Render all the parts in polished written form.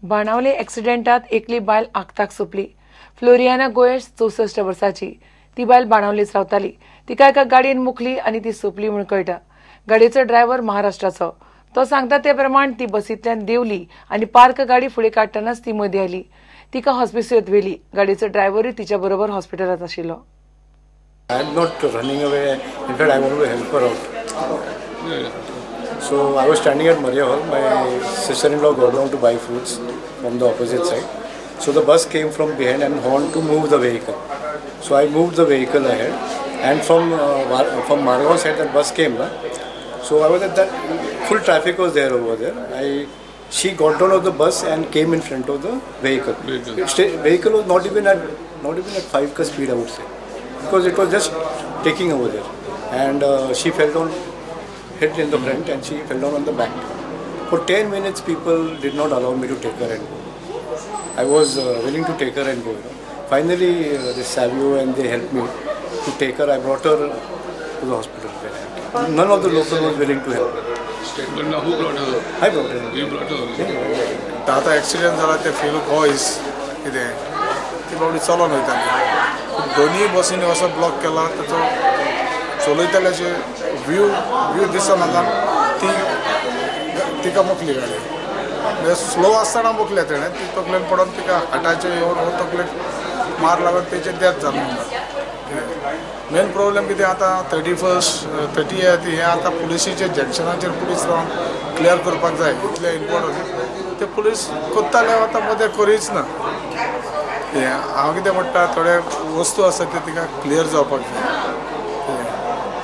बाणावले एक्सिडेंटात एकली बायल आक्ताक सोंपली. फ्लोरियाना गोयश 64 वर्साची ती बायल बाणावलेच रावताली. तिका एका गाडयेन मुखली आनी ती सोंपली म्हूण कळटा. गाडयेचो ड्रायव्हर महाराष्ट्राचो. तो सांगता ते प्रमाण ती बसींतल्यान देंवली आनी पार्क गाडी फुडें काडटनाच ती मदीं आयली. तिका हॉस्पिटलांत व्हेली. गाडयेचो ड्रायव्हरूय तिच्या बरोबर हॉस्पिटलांत आशिल्लो. I am not running away. In fact, I want to help her out. So I was standing at Maria Hall. My sister-in-law got down to buy fruits from the opposite side. So the bus came from behind and horned to move the vehicle. So I moved the vehicle ahead, and from Margao side that bus came. Na? So I was at that full traffic was there over there. She got down of the bus and came in front of the vehicle. Vehicle was not even at 5 ka speed, I would say, because it was just taking over there, and she fell down, hit in the front, and she fell down on the back. For 10 minutes, people did not allow me to take her and go. I was willing to take her and go. You know. Finally, the Savio and they helped me to take her. I brought her to the hospital. None of the local was willing to help. But now who brought her? I brought her. You brought her? Yeah. Tata accident झाला ते fellow Gois कितें ती बाबडी चलोन वयताली. दोनूय बसींनी असो block केला ताचो चलयतल्याचे व्यू व्यू दिसना ती तिका मुखली गाडी. म्हणजे स्लो आसतना मुखल्या तेणें ती तकलेन पडोन तिका हार्टाचेर येवन तकलेक मार लागून तेचेर डेथ जालो. मेन प्रॉब्लेम कितें आतां 31st 30th हें आतां पुलिसीचेर जंक्शनाचेर पुलीस रावन क्लियर करपाक जाय. इतलें इम्पोर्टंट ते पुलीस करताले आतां मदें करीच ना. हें हांव कितें म्हणटा थोडे वस्तू आसा त्यो तिका क्लियर जावपाक जाय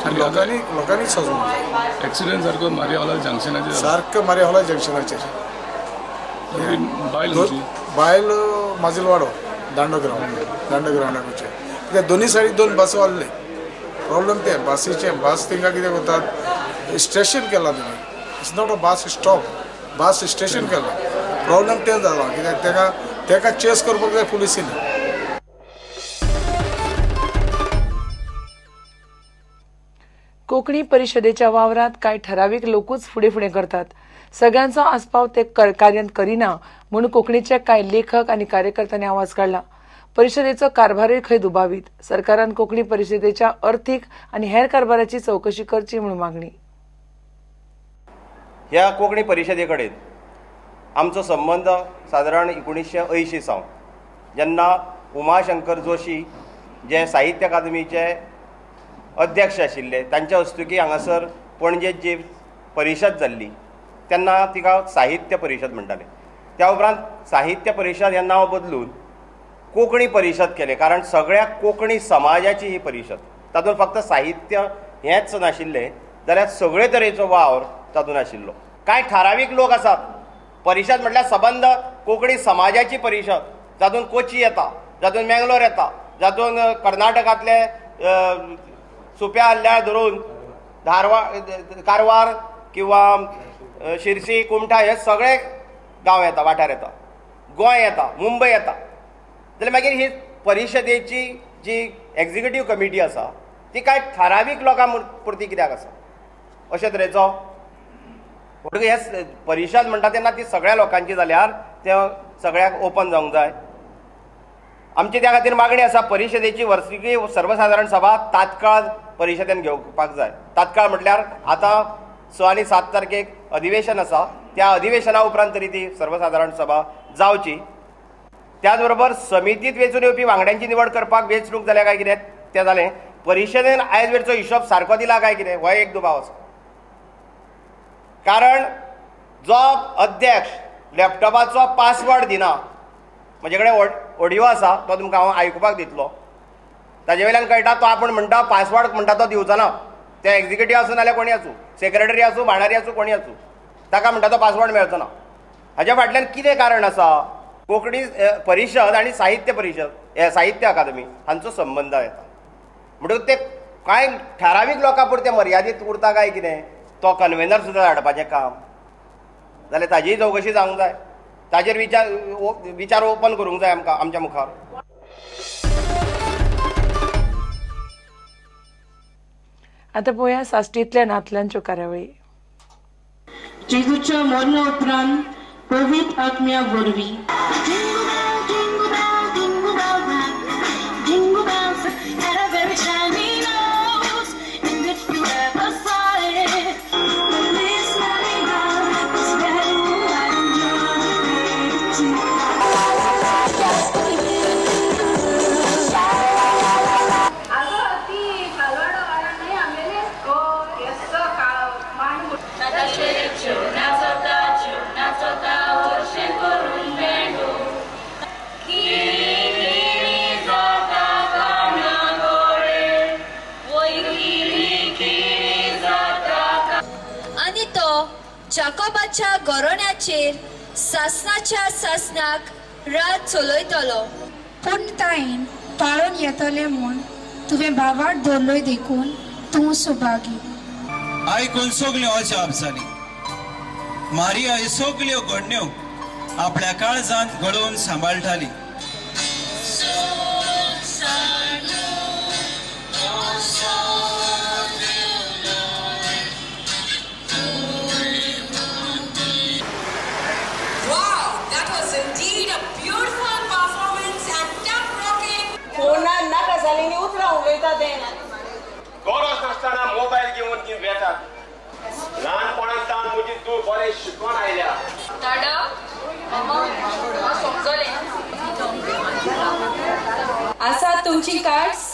आनी लोकांनी लोकांनी सजूंक जाय. एक्सिडंट सारको मारिया हॉला जंक्शनाचेर, सारको मारिया हॉला जंक्शनाचेर. बायल बायल माजीलवाडो दांडो ग्रावंड, दांडो ग्रावंडाचे कित्याक दोनूय सायडीक दोन बसो आहले. प्रॉब्लम ते बसीचे बस तिंका कितें करतात स्टेशन केलां तुमी. It's not a bus stop, bus station केलां. प्रॉब्लम तें जाला कित्याक तेका तेका चेस करपाक जाय पुलिसीन. कोंकणी परिशदेच्या वावरांत कांय ठरावीक लोकूच फुडें फुडें करतात. सगळ्यांचो आस्पाव ते कार्यांत करिना म्हूण कोंकणीचे कांय लेखक आनी कार्यकर्त्यांनी आवाज काडला. परिशदेचो कारभारूय खंय दुबावीत. सरकारान कोंकणी परिशदेच्या अर्थीक आनी हेर कारभाराची चवकशी करची म्हूण मागणी. ह्या कोंकणी परिशदे कडेन आमचो संबंद सादारण 1980 सावन, जेन्ना उमाशंकर जोशी जे साहित्य अकादमीचे अध्यक्ष आशिल्ले तांच्या हस्तुकी हांगासर पणजे जी परिशद जाल्ली तेन्ना तिका साहित्य परिशद म्हणटाले. त्या उपरांत साहित्य परिशद हें नांव बदलून कोंकणी परिशद केलें, कारण सगळ्या कोंकणी समाजाची ही परिशद, तातूंत फक्त साहित्य हेंच नाशिल्लें जाल्यार सगळे तरेचो वावर तातूंत आशिल्लो. कांय थारावीक लोक आसात, परिशद म्हटल्यार सबंद कोंकणी समाजाची परिशद, जातूंत कोची येता, जातूंत मेंगलोर येता, जातूंत कर्नाटकांतले सुप्या हल्ल्यार धरून धारवाड कारवार किंवा शिरसी कुमठा हे सगळे गांव येता, वाठार येता, गोंय येता, मुंबय येता. जाल्यार मागीर ही परिशदेची जी एक्झिक्युटीव कमिटी आसा ती कांय थारावीक लोकां पुरती कित्याक आसा अशे तरेचो म्हणटकच हे परिशद म्हणटा तेन्ना ती सगळ्या लोकांची जाल्यार ते सगळ्याक ओपन जावंक जाय. आमची त्या खातीर मागणी आसा परिशदेची वर्सुकी सर्वसाधारण सभा तात्काळ परिशदेन घेवपाक जाय. तात्काळ म्हटल्यार आतां 6 आनी 7 तारखेक अधिवेशन आसा, त्या अधिवेशना उपरांत तरी ती सर्वसाधारण सभा जावची. त्याच बरोबर समितीत वेंचून येवपी वांगड्यांची निवड करपाक वेंचणूक जाल्या काय कितें तें जालें, परिशदेन आयज वेरचो हिशोब सारको दिला काय कितें हो एक दुबाव आसा. कारण जो अध्यक्ष लॅपटॉपाचो पासवर्ड दिना, म्हजे कडेन ऑडियो आसा तो तुमकां हांव आयकुपाक दितलो, ताजे वयल्यान कळटा तो आपूण म्हणटा पासवर्ड म्हणटा तो दिवचो ना. ते एक्झिक्युटीव आसूं नाल्यार कोणी आसूं, सेक्रेटरी आसूं, भांडारी आसूं, कोणी आसूं, ताका म्हणटा तो पासवर्ड मेळचो ना. हाज्या फाटल्यान कितें कारण आसा? कोंकणी परिशद आनी साहित्य परिशद साहित्य अकादमी हांचो संबंद येता, म्हणटकूच ते कांय थारावीक लोकां पुरते मर्यादीत उरता काय कितें? तो कन्वेनर सुद्दां हाडपाचें काम जाल्यार ताजीय चवकशी जावंक जाय, ताजेर विचार विचार ओपन करूंक जाय आमकां आमच्या मुखार. आतां पळोवया साश्टींतल्या नातलांच्यो कार्यावळी. जेजूच्या मरणा उपरांत पवित्र आत्म्या वरवीं. जाकोबाच्या गोरोण्याचेर सासनाच्या सासनाक रात चलयतलो. पूर्णतायेन पाळून येतले म्हूण तुवें भावार्थ धरलोय देखून तूं सुभागी. आयकून सगल्यो अजाप जाली. मारिया ह्यो सगल्यो घडण्यो आपल्या काळजांत घडोवन सांबाळटाली. गरज नासतना मोबायल घेवन ती वेतात. ल्हानपणांत म्हजी तूं बरें शिकोन आयल्या. आसा तुमची कार्ड्स?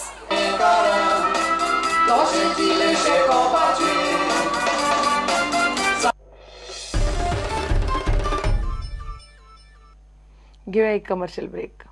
घेऊया एक कमर्शियल ब्रेक.